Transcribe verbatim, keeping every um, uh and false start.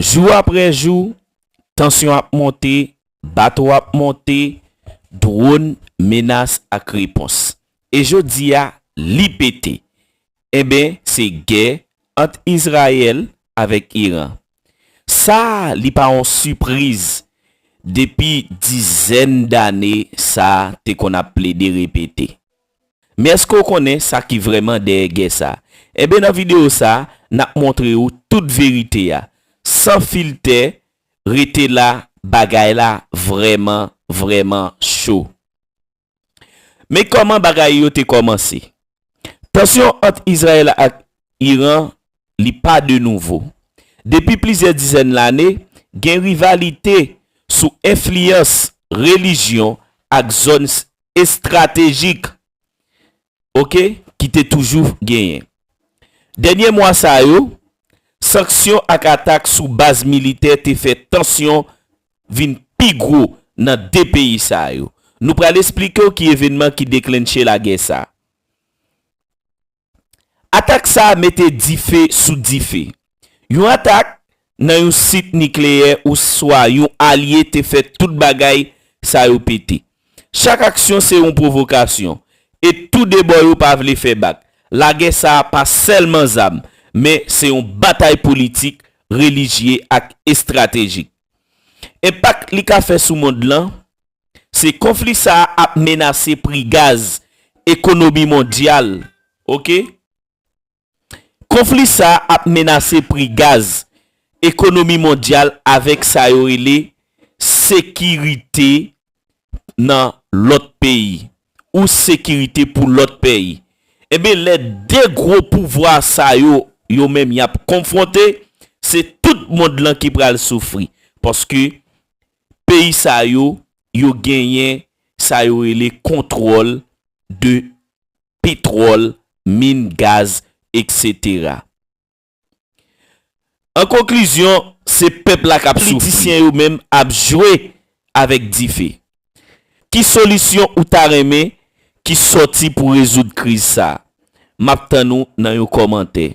Jou apre jou, tansyon ap monte, bato ap monte, dwòn, menas ak repons. E jodi a, li pete. Enben, se gè ant Izrayèl avèk Iran. Sa a, li pa yon sipriz. Depi dizèn dane, sa a te konn ap plede repete. Men èske w konnen sa ki vrèman dèyè gè sa a? Enben, nan videyo sa a, n ap montre w tout verite a, san filtè, rete la, bagay la vrèman, vrèman cho. Men kòman bagay yo te kòmanse? Tansyon ant Izrayèl ak Iran, li pa de nouvo. Depi plizyè dizèn lane, gen rivalite sou enfliyans relijyon ak zòn s-, estratejik, oke, ki te toujou genyen. Dènye mwa sa yo, sanksyon ak atak sou baz militè te fè tansyon vin pi gwo nan de peyi sa yo. Nou pral esplike w ki evènman ki deklenche lagè sa. Atak sa a mete dife sou dife. Yon atak nan yon sit nikleyè oswa yon alye te fè tout bagay sa yo pete. Chak aksyon se yon pwovokasyon, e tou de bò yo pa vle fè bak. Lagè sa a pa sèlman zam, men se yon batay politik, relijye ak estratejik. Enpak li ka fè sou mond lan, se konfli sa a ap menase pri gaz, ekonomi mondyal, oke? Konfli sa a ap menase pri gaz, ekonomi mondyal avèk sa yo rele sekirite nan lòt peyi ou sekirite pou lòt peyi. Enben, lè de gwo pouvwa sa yo, yo menm y ap konfwonte, se tout mond lan ki pral soufri. Paske peyi sa yo, yo genyen sa yo rele kontwòl de petwòl, min, gaz, etsetera. An konklizyon, se pèp la k ap soufri. Politisyen yo menm ap jwe avèk dife. Ki solisyon ou ta renmen ki sòti pou rezoud kriz sa a? M ap tann ou nan yon kòmantè.